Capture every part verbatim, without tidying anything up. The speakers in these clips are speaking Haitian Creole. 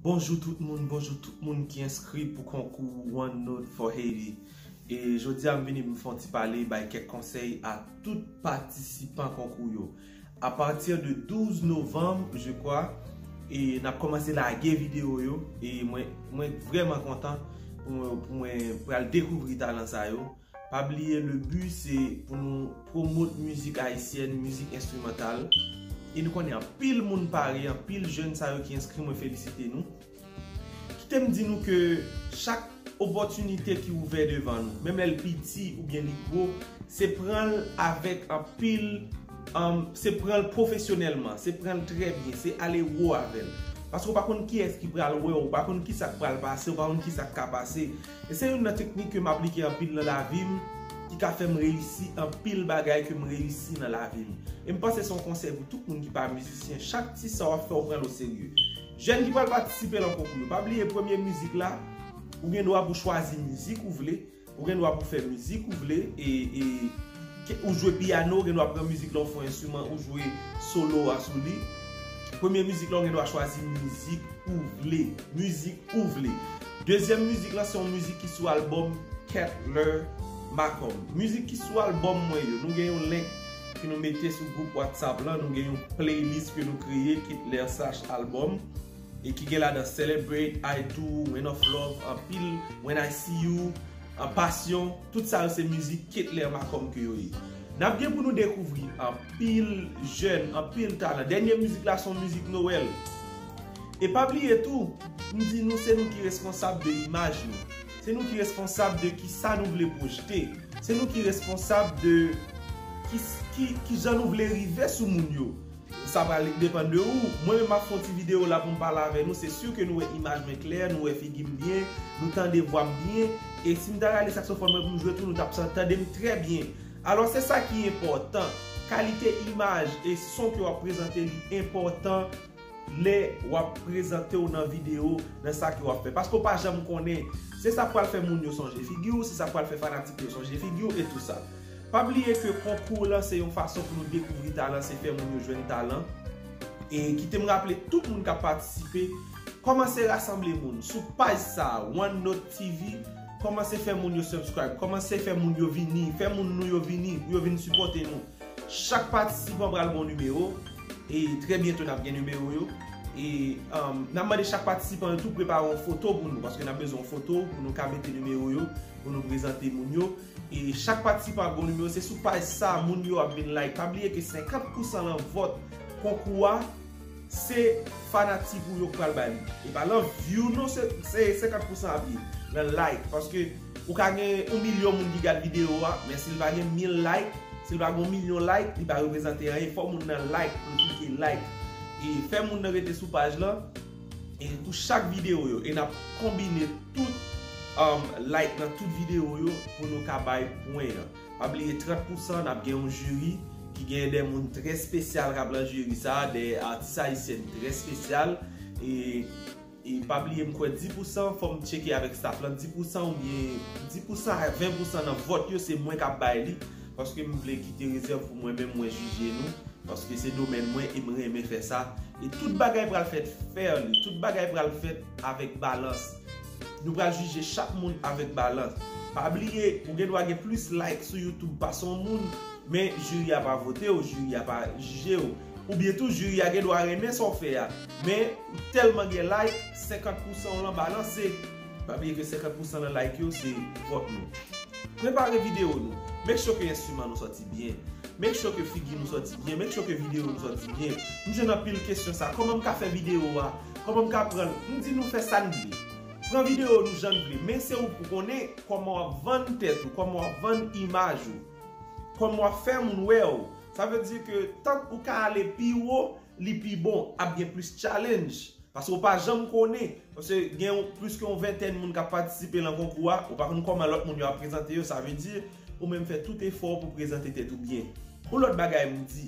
Bonjou tout moun, bonjou tout moun ki enskri pou konkou One Note for Haiti. E jodi a m vini pou m fè yon ti pale, bay kèk konsèy a tout patisipan konkou yo. Apati de douz novanm, je kwa, e n ap kòmanse lage videyo yo. E mwen, mwen vrèman kontan pou mwen, pou mwen pral dekouvri talan sa yo. Pa bliye, le bi se pou nou pwomot mizik ayisyèn, mizik enstrimantal. E nou konnen anpil moun pare, anpil jèn sa yo ki enskri, mwen felisite nou. Kite m di nou ke chak opòtinite ki ouvè devan nou, menm lè l piti oubyen li gwo, se pran l avèk anpil, um, se pran l pwofesyonèlman, se pran l trè byen, se ale wo avè l. Paske w pa konn kiyès ki pral wè w, ou pa konn kisa k pral pase, ou pa konn kisa k ka pase. E se youn nan teknik ke m aplike anpil nan lavi m, ki ka fè m reyisi anpil bagay ke m reyisi nan lavi m. E m panse se yon konsèy pou tout moun ki pa mizisyen. Chak ti sa w ap fè, w pran l oserye. Jèn ki pral patisipe nan konkou yo, pa bliye premye mizik la, ou gen dwa pou chwazi mizik ou vle, ou gen dwa pou fè mizik ou vle, e, e ke, ou jwe pyano, ou gen dwa pran mizik la, ou fè yon enstriman, ou jwe solo a sou li. Premye mizik la, ou gen dwa chwazi mizik ou vle. Mizik ou vle. Dezyèm mizik la, se yon mizik ki sou albòm Ketler Macomb. Mizik ki sou albòm mwen yo. Nou gen yon link ke nou mete sou gwoup WhatsApp la. Nou gen yon playlist ke nou kreye, Ketler slash album. E ki gen ladan Celebrate, I Do, Rain of Love, anpil, When I See You, an Passion, tout sa yo se mizik Ketler Macomb ke yo ye. N ap gen pou nou dekouvri anpil jèn, anpil talan. Dènye mizik la se yon mizik Nwèl. E pa bliye tou, m di nou se nou ki responsab de imaj nou. Se nou ki responsab de kisa nou vle pwojte. Se nou ki responsab de ki, ki, kijan nou vle rive sou moun yo. Sa pral depann de ou. Mwen menm m ap fè yon ti videyo la pou m pale avè nou. Se si ke nou wè imaj mwen klè, nou wè figi m byen, nou tande vwa m byen. E si m ta rale saksofòn mwen pou m jwe tou, nou t ap sa-, tande m trè byen. Alò, se sa ki enpòtan. Kalite imaj e son ke w ap prezante li enpòtan lè w ap prezante w nan videyo, nan sa ke w ap fè. Paske w pa janm konnen. Se sa k pral fè moun yo sonje figi w, se sa k pral fè fanatik yo sonje figi w e tou sa. Pa bliye ke konkou lan se yon fason pou nou dekouvri talan, se fè moun yo jwenn talan. E kite m raple tout moun k ap patisipe, kòmanse rasanble moun sou paj sa a, One Note T V, kòmanse fè moun yo subscribe, kòmanse fè moun yo vini, fè moun nou yo vini, pou yo vin sipòte nou. Chak patisipan pral gen yon nimewo, e trè byento n ap gen nimewo yo. E, um, n ap mande chak patisipan yo tou prepare yon foto pou nou, paske n ap bezwen yon foto pou nou ka mete nimewo yo, pou nou prezante moun yo. E chak patisipan ap gen yon nimewo, se sou paj sa a moun yo ap vin like. Pa bliye ke senkant pousan nan vòt konkou a, se fanatik ou yo k pral bay li. E pa nan view non, se, se senkant pousan ap ye nan like. Paske ou ka gen yon milyon moun ki gad videyo a, men si l pa gen mil like, si l pa gen yon milyon like, li pa reprezante anyen. Fò moun nan like, pou l klike like. E fè moun nan rete sou paj lan, e pou chak videyo yo. E n ap konbine tout, um, like nan tout videyo yo pou nou ka bay pwen an. Pa bliye trant pousan, n ap gen yon jiri ki gen de moun trè espesyal k ap lan jiri sa a, de atis ayisyèn trè espesyal. E, e pa bliye, m kwè dis pousan, fò m tcheke avèk staff lan, dis pousan oubyen dis pousan a ven pousan nan vòt yo, se mwen k ap bay li. Paske m vle kite rezèv pou mwen menm, mwen jije nou. Paske se domèn mwen e m renmen fè sa. E tout bagay pral fèt fairly, tout bagay pral fèt avèk balans. Nou pral jije chak moun avèk balans. Pa bliye, ou gen dwa gen plis like sou YouTube pase yon moun, men jiri a pa vote w, jiri a pa jije w. Oubyen tou, jiri a gen dwa renmen sa w fè a, men ou tèlman gen like, senkant pousan w lan balanse. Pa bliye ke senkant pousan nan like yo, se vòt nou. Prepare videyo nou. Make sure ke enstriman nou sòti byen. Make sure ke figi nou sòti byen. Make sure ke videyo nou sòti byen. M jwenn anpil kesyon sa. Kòman m ka fè videyo a? Kòman m ka pran l? M di nou fè sa n vle. Pran videyo nou jan n vle. Men se ou pou konnen kòman w ap vann tèt ou, kòman w ap vann imaj ou, kòman w ap fè moun wè w. Sa vle di ke tank ou ka ale pi wo, li pi bon, ap gen plis challenge. Paske ou pa janm konnen. Paske gen yon, plis ke yon ventèn moun k ap patisipe nan konkou a, ou pa konn kòman lòt moun yo ap prezante yo, sa vle di, ou menm fè tout efò w pou prezante tèt ou byen. Yon lòt bagay m di,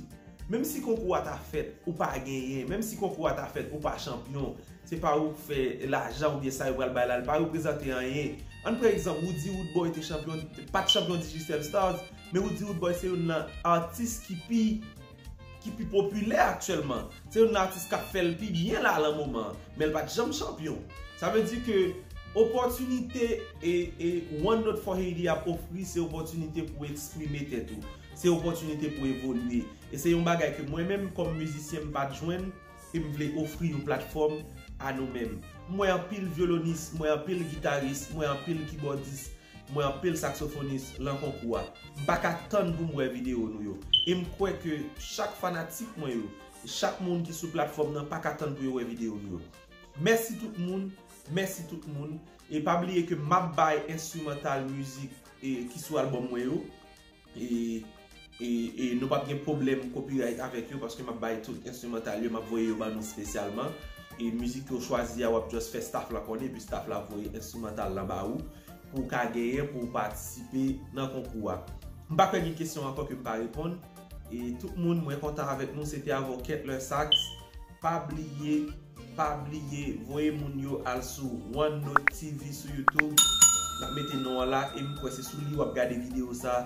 menm si konkou a ta fèt, ou pa genyen, menm si konkou a ta fèt, ou pa chanpyon, se pa ou k fè lajan oubyen sa yo pral bay la, li pa reprezante anyen. Ann pran egzanp, Roody Roodboy te chanpyon, pa t chanpyon Digicel Stars, men Roody Roodboy se youn nan atis ki pi ki pi popilè aktyèlman. Se youn nan atis k ap fè l pi byen la nan moman an, men l pa t janm chanpyon. Sa vle di ke opòtinite e, e One Note for Haiti ap ofri, se opòtinite pou eksprime tèt ou. Se opòtinite pou evolye. E se yon bagay ke mwen menm kòm mizisyen m pa t jwenn, e m vle ofri yon platfòm a nou menm. M wè anpil vyolonis, m wè anpil gitaris, m wè anpil kibòdis, m wè anpil saksofonis lan konkou a. M pa ka tann pou m wè videyo nou yo. E m kwè ke chak fanatik mwen yo, chak moun ki sou platfòm nan pa ka tann pou yo wè videyo nou yo. Mèsi tout moun, mèsi tout moun. E pa bliye ke m ap bay enstrimantal mizik e, ki sou albòm mwen yo. E, e, e nou p ap gen pwoblèm copyright avèk yo paske m ap bay tout enstrimantal yo, m ap voye yo ban nou espesyalman. E mizik yo chwazi a, w ap just fè staff la konnen, epi staff la voye enstrimantal lan ba ou pou w ka genyen, pou w patisipe nan konkou a. M pa kwè gen kesyon ankò ke m pa reponn. E tout moun, mwen kontan avèk nou. Se te avè w Kettler Sax. Pa bliye, pa bliye, voye moun yo al sou One Note T V sou YouTube. N ap mete non an la e m kwè se sou li w ap gade videyo sa.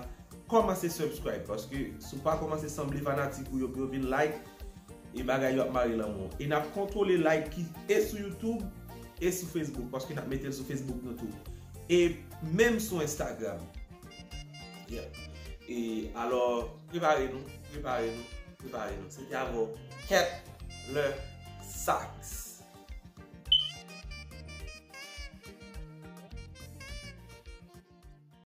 Kòmanse subscribe, paske si w pa kòmanse sanble fanatik ou yo pou yo vin like, e bagay yo ap mare lanmou. E n ap kontwole like ki e sou YouTube e sou Facebook, paske n ap mete l sou Facebook nou tou. E menm sou Instagram. Yeah. E alò, prepare nou, prepare nou, prepare nou. Se te avè w Kettler Sax.